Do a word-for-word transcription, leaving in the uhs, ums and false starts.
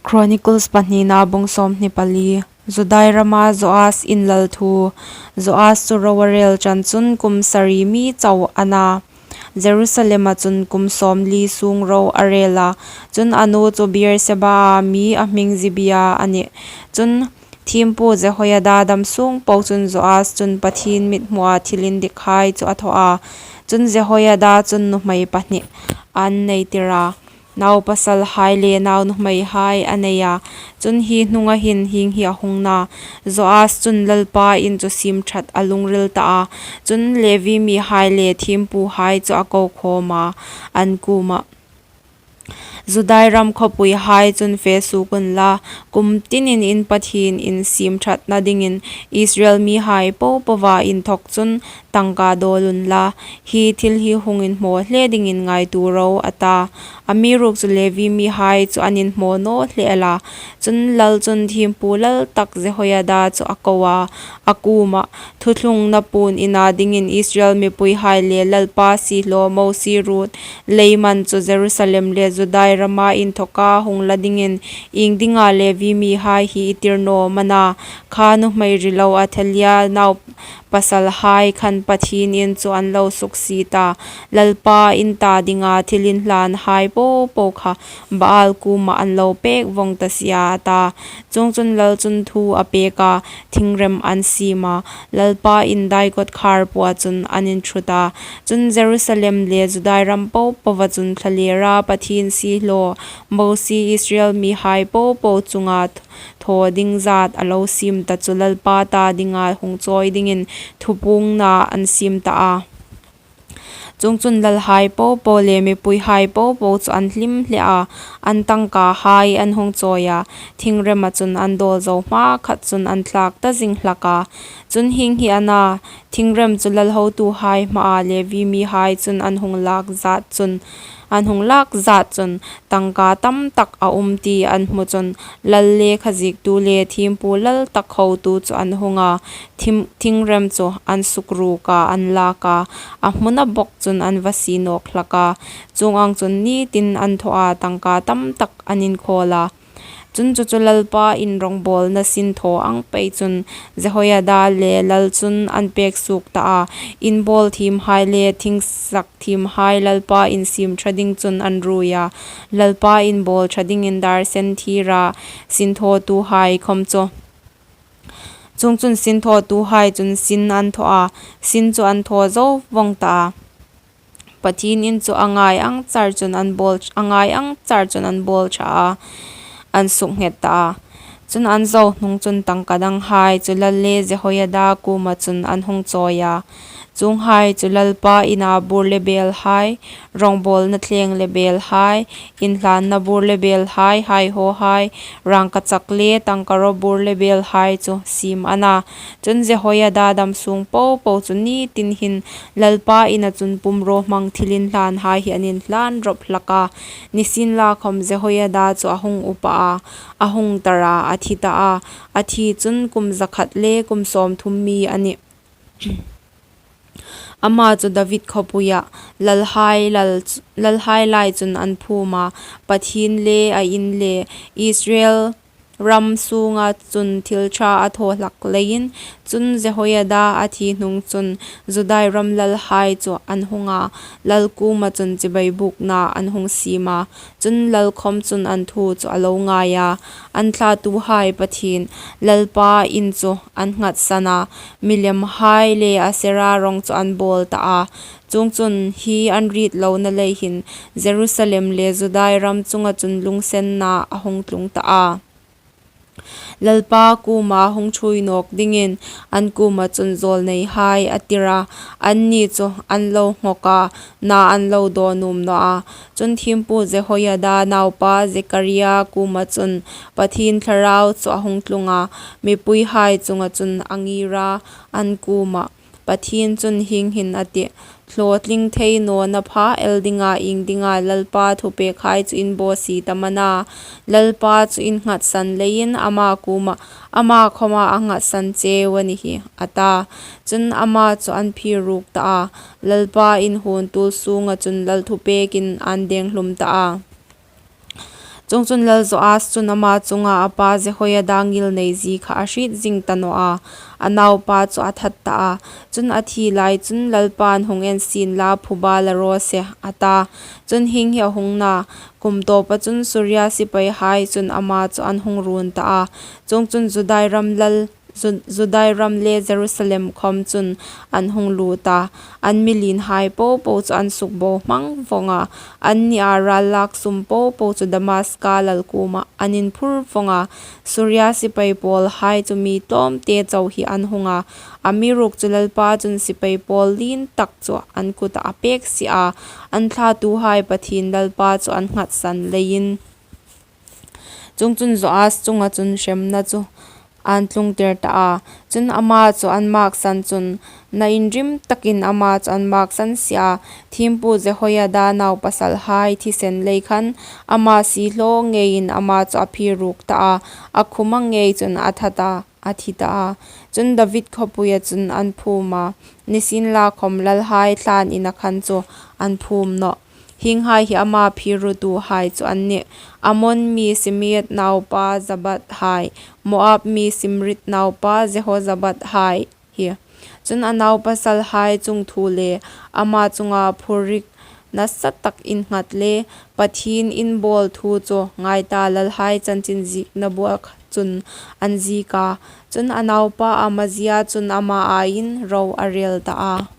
Chronicles pahnina bung sawmhni pali. Judai rama Joas inlal thu. Joas chu ro a rel ṭan chun kum sari mi chau a na. Jerusalema chun kum sawmli sung ro a rel a. Chun a nu chu Beerseba-a mi a hming Zibia a nih. Chun thiempu Jehoiada dam sung po chun Joas chun Pathien mithmua thil indikhai chu a thaw a. Chun Jehoiada chun nuhmei pahni an nei tir a. Naupasalhai le naunuhmeihai a nei a. Chun hi hnunga hin hieng hi a hung na. Joas chun Lalpa in chu siem ṭhat a lungril ta a. Chun Levi mihai le thiempuhai chu a ko khawm a, an kuomah, Judai ram khawpuihai chun fe suok unla, kum tinin in Pathien in siem ṭhatna dingin Israel mihai po poa inthawk chun tangka dawl unla, hi thil hi hung inhmaw hle dingin ngaituo ro, a ta. Amiruokchu Levi mihai chu an inhmaw naw hle el a. Chun lal chun thiempu lal tak Jehoiada chu a ko a, a kuomah, Thuthlungna puon ina dingin Israel mipuihai le Lalpa siehlaw Mosie ruot leiman chu Jerusalem le Judai rama inthawka hung la dingin iengdinga Levi mihai hi i tir naw am a na? Kha nuhmei rilo Athalia nau pasalhai khan Pathien in chu an lo suksiet a, Lalpa in ta dinga thil inhlanhai po po kha Baal kuomah an lo pek vong ta si a, a ta. Chuongchun lal chun thu a pek a, thingrem an siem a, Lalpa in dai kawtkhar puoa chun an inṭhut a. Chun Jerusalem le Judai ram po poa chun thlalera Pathien siehlaw Mosie Israel mihai po po chunga thaw ding zat a lo siem ta chu Lalpa ta dinga hung chawi dingin thupuongna an siem ta a. Chuongchun lalhai po po le mipuihai po po chu an hlim hle a, an tangkahai an hung chawi a, thingrema chun an dawl zo hma khat chun an thlak ta zing hlak a. Chun hieng hi a na, thingrem chu lal hotuhai hmaa Levi mihai chun an hung lak zat chun, an hung lak zat chun, tangka tam tak a um ti an hmu chun, lal lekha ziektu le thiempu lal tak hotu chu an hung a, thim-, thingrem chu an sukruok a, an lak a, a hmuna bawk chun an va sie nawk hlak a. Chuong ang chun nitin an thaw a, tangka tam tak an inkhawl a. Chun chu chu Lalpa in rawngbawlna sinthaw ang pei chun Jehoiada le lal chun an pek suok ta a, in bawl thiemhai le thing sak thiemhai Lalpa in siem ṭha ding chun an ruoi a, Lalpa in bawl ṭha dingin dar sen thira sinthawtuhai khawm chu. Chuongchun sinthawtuhai chun sin an thaw a, sin chu an thaw zo vong ta a. Pathien in chu a ngai ang char chun an bawl, a ngai ang char chun an bawl ṭha a, an suknghet ta a. Chun an zo hnung chun tangka danghai chu lal le Jehoiada kuoma chun an hung chawi a. Chuonghai chu Lalpa ina bur le belhai, rawngbawlna thleng le belhai, inhlanna bur le belhai, haihawhai, rangkachak le tangka rawbur le belhai chu siem a na. Chun Jehoiada dam sung po po chu nitin hin Lalpa ina chun pumrawhmang thil inhlanhai hi an inhlan rawp hlak a. Nisienlakhawm Jehoiada chu a hung upa a, a hung tar a, a thi ta a. A thi chun kum zakhat le kum sawmthum mi a nih. Ama chu David khawpuia lalhai lal, lalhai lai chun an phum a, Pathien le a in le Israel ram sunga chun thil ṭha a thaw hlak leiin. Chun Jehoiada a thi hnung chun Judai ram lalhai chu an hung a, lal kuoma chun chibai bukna an hung siem a. Chun lal khawm chun an thu chu a lo ngai a, an thlatuhai Pathien Lalpa in chu an nghatsan a, milemhai le Asera rawng chu an bawl ta a. Chuongchun hi an rit lohna lei hin Jerusalem le Judai ram chunga chun lungsenna a hung tlung ta a. Lalpa kuoma hung ṭhuoi nawk dingin an kuoma chun zawlneihai a tir a, anni chu an lo nghawk a, na an lo dawn nuom naw a. Chun thiempu Jehoiada naupa Zekaria kuoma chun Pathien Thlarau chu a hung tlung a, mipuihai chunga chun a ngir a, an kuomah, Pathien chun hieng hin a tih, Hlawtling thei nawna pha el dinga iengdinga Lalpa thupekhai chu in bawsiet am a na? Lalpa chu in nghatsan leiin ama kuoma, ama khawma a nghatsan cheu a ni hi, a ta. Chun ama chu an phir ruk ta a, Lalpa in huon tul sunga chun lal thupekin an deng hlum ta a. Chuongchun, Lal Joas chun ama chunga a pa Jehoiada ngilneizie kha a hriet zing ta naw a, a naupa chu a that ta a. Chun, a thi lai chun, Lalpain, 'Hung en sien la, phuba la raw se,' a ta. Chun, hieng hi a hung na, kum tawpa chun Suria sipaihai chun ama chu an hung run ta a. Chuongchun, Judai ram lal, Ju-, Judai ram le Jerusalem khom chun an hung lut a. An mi lienhai po po chu an sukbo hmang vawng a. Annia ral lak sum po po chu Damaska lal kuomah an inphur vawng a. Suria sipai pawlhai chu mi tlawmte chau hi an hung a. Amiruokchu, Lalpa chun sipai pawl lien tak chu an kutah a pek si a, an thlatuhai Pathien Lalpa chu an nghatsan leiin. Chuongchun, Joas chunga chun hremna chu an tlungtir ta a. Chun, ama chu an maksan chun, na inrim takin ama chu an maksan si a. Thiempu Jehoiada naupasalhai thisen lei khan ama siehlaw ngeiin ama chu a phiruk ta a, a khuma ngei chun a that a, a thi ta a. Chun, David khawpuia chun an phum a, nisienlakhawm, lalhai thlan ina khan chu an phum nawh. Hienghai hi ama phirutuhai chu an nih: Ammon mi Simeath naupa Zabad hai, Moab mi Simrit naupa Jehozabad hai hi. Chun, a naupasalhai chungthu le ama chunga phurrik nasatak innghat le Pathien in bawl thu chu ngai ta, lalhai chanchin ziekna buah chun an ziek a. Chun, a naupa Amazia chun ama aiin ro a rel ta a.